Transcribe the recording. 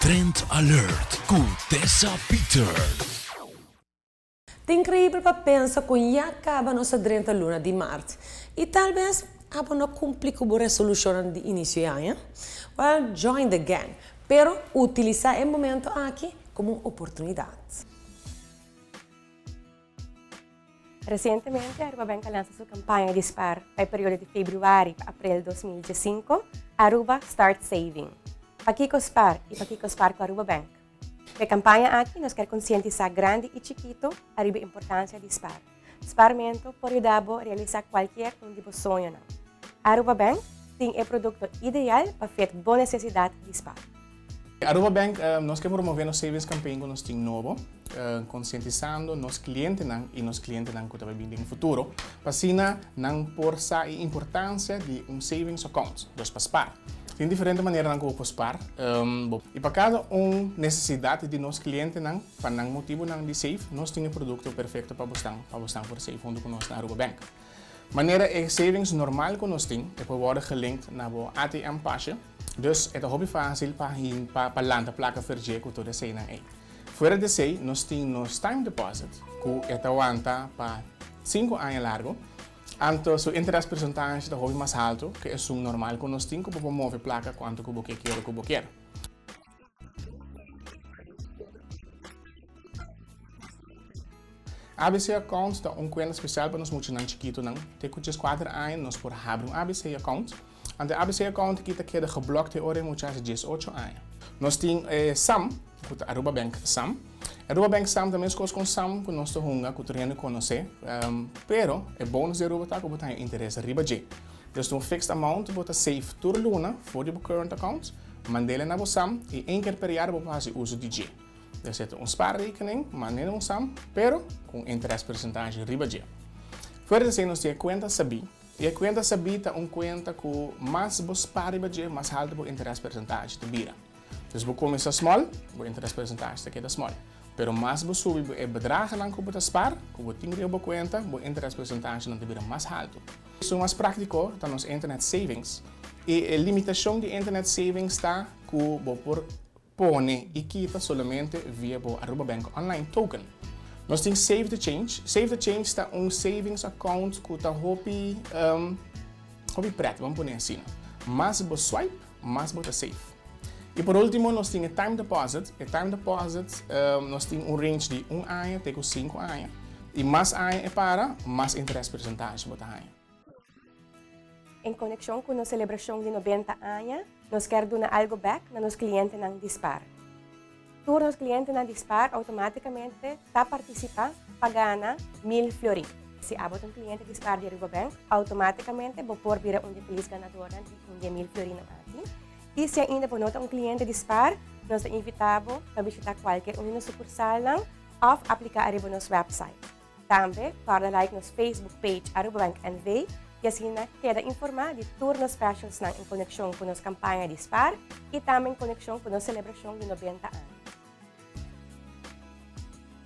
Trend Alert ku Tessa Peters. Ta increibel pa pensa con ya caba nos a drenta luna di mart y tal bes abo no cumpli cu bo resolucionnan di inicio e aña. Well, join the gang, pero utilisa e momento aki como un oportunidad. Resientemente Aruba Bank a lansa su kampaña di spar pa e periodo di februari pa aprel 2015, Aruba Start Saving. Pakiko spar i pakiko spar ku Aruba Bank? Ku e kampaña aki nos kier konsientisá grandi i chikito ariba e importansia di spar. Sparmentu por yuda bo realisá kualkier un di bo soñonan. Aruba Bank tin e produkto ideal pa fit bo nesesidat di spar. Aruba Bank nos ke promove nos savings campaign ku nos tin nobo, konsientisando nos klientenan i nos klientenan ku ta bai bin den futuro pa asina nan por sa e importansia di un savings account, dus pa spar. Tin diferente maneranan ku bo por spar i pa kada un nesesidat di nos klientenan pa nan motibunan di save nos tin e produkto perfekto pa bosnan pa bosnan por save huntu ku nos na Aruba Bank. Manera e savings normal ku nos tin e por wòrdu gelinkt na bo ATM pasje. Dus e ta hopi fásil pa pa pa lanta plaka ferje ku tur eseinan ei. Fuera di esei nos tin nos time deposit ku e ta wanta pa sinku aña largu. Anto su interes persentage ta hopi mas haltu ku esun normal ku nos tin ku bo por move plaka kuantu ku bo ke kier ku bo kier. ABC account ta un kuenta spesial pa nos muchanan chikitunan. Te ku djeskuater aña nos por habri un ABC account. Anto e ABC account aki ta keda geblok te ora e mucha hasi diesocho aña. Nos tin e sam, ku ta Aruba Bank Sam. Aruba Bank Sam ta meskos ku un sam ku nos ta hunga ku tur hende konosé, pero e bonus di Aruba ta ku bo ta haña interes riba dje. Dus ta un fixed amount bo ta save tur luna for di bo current account, mand'el na bo sam i één keer per jaar bo por hasi uso di dje. Dus e ta un spaarrekening, manera un sam, pero ku un interes percentage riba dje. Fuera di esei nos tin e kuenta sabí. I e kuenta sabí ta un kuenta ku mas bo spar riba dje, mas haltu bo interes persentage ta bira. Dus bo kuminsá small, bo interes persentage ta keda small. Pero mas bo subi bo e bedragennan ku bo ta spar, ku bo tin riba bo kuenta, bo interes persentagenan ta bira mas haltu. Esun mas práktiko ta nos internet savings. I e limitashon di internet savings ta ku bo por Pone y kita solamente via bo Aruba Bank Online Token. Nos tin Save the Change. Save the Change ta un savings account cu ta hopi hopi pret, ban pone asina. Mas bo swipe, mas bo ta save. Y por ultimo nos tin e Time Deposit. E Time Deposit nos tin un range di un aña te cu cinco aña. Y mas aña e para, mas interest percentage bo ta haña. En konekshon ku nos selebrashon di nobenta aña, nos kier duna algu bèk na nos klientenan di Spar. Tur nos klientenan di Spar outomátikamente ta partisipá pa gana mil florin. Si abo ta un kliente di Spar di Aruba Bank, outomátikamente bo por bira un di e felis ganadornan di un di e mil florinnan aki. I si ainda bo no ta un kliente di Spar, nos ta invitá bo pa bishitá kualker un di nos sukursalnan òf apliká ariba nos wèpsait. Tambe kòrda like nos Facebook page Aruba Bank NV i asina keda informá di tur nos specialsnan en konekshon ku nos kampaña di spar i tambe en konekshon ku nos selebrashon di nobenta aña.